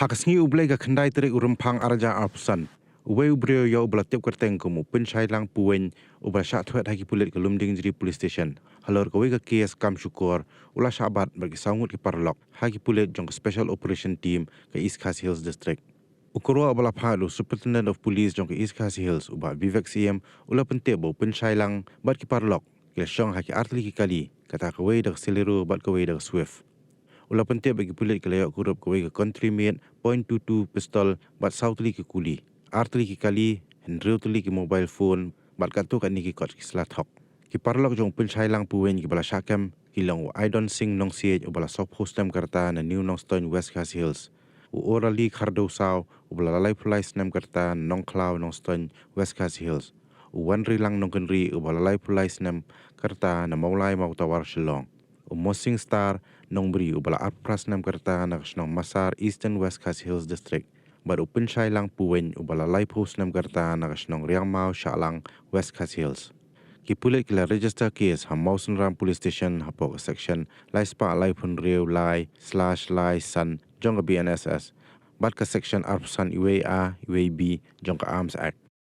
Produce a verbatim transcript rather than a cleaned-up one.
Ha ka sngi U Blei ka khyndai tarik u Rymphang arhajar arphew san, uwei u briew ïa uba la tip kyrteng kum u Pynshailang Puwein, uba la shah thwet ha ki pulit ka Lumdiengjri Police Station halor kawei ka kes kam shukor, u la shah bat bad ki saw ngut ki paralok ha ki pulit jong ka Special Operation Team ka East Khasi Hills District. U kyrwa uba la phah u Superintendent of Police jong ka East Khasi Hills, u Bah Vivek Syiem, u la pyntip ba u Pynshailang bad ki paralok ki la shong ha ki artylli ki kali, kata kawei da ka Celerio bad kawei da ka Swift. U la pyntip ba ki pulit ki la ïoh kurup kawei ka country made point two two pistol bad saw tylli ki kuli, artylli ki kali, hynriew tylli ki mobile phone bad katto katne ki kot ki sla thok. Ki paralok jong u Pynshailang Puwein kiba la shah kem ki long u Aidon Singh Nongsiej, uba la sawphew snem ka rta na New Nongstoiñ, West Khasi Hills, u Orali Khardewsaw, uba la laiphew lai snem ka rta na Nongkhlaw, Nongstoiñ, West Khasi Hills, u Wanrilang Nongkynrih, uba la laiphew lai snem ka rta na Mawlai Mawtawar, Shillong, u Mosing Star Nongbri, uba la arphew phra snem ka rta na ka shnong Masar, Eastern West Khasi Hills District, bad u Pynshailang Puwein, uba la laiphew snem ka rta na ka shnong Riangmaw, Shahlang, West Khasi Hills. Ki pulit ki la register case ha Mawsynram Police Station hapoh ka section lai spah laiphew hynriew lai slash lai san jong ka B N S S bad ka section arphew san iwei A iwei B jong ka Arms Act.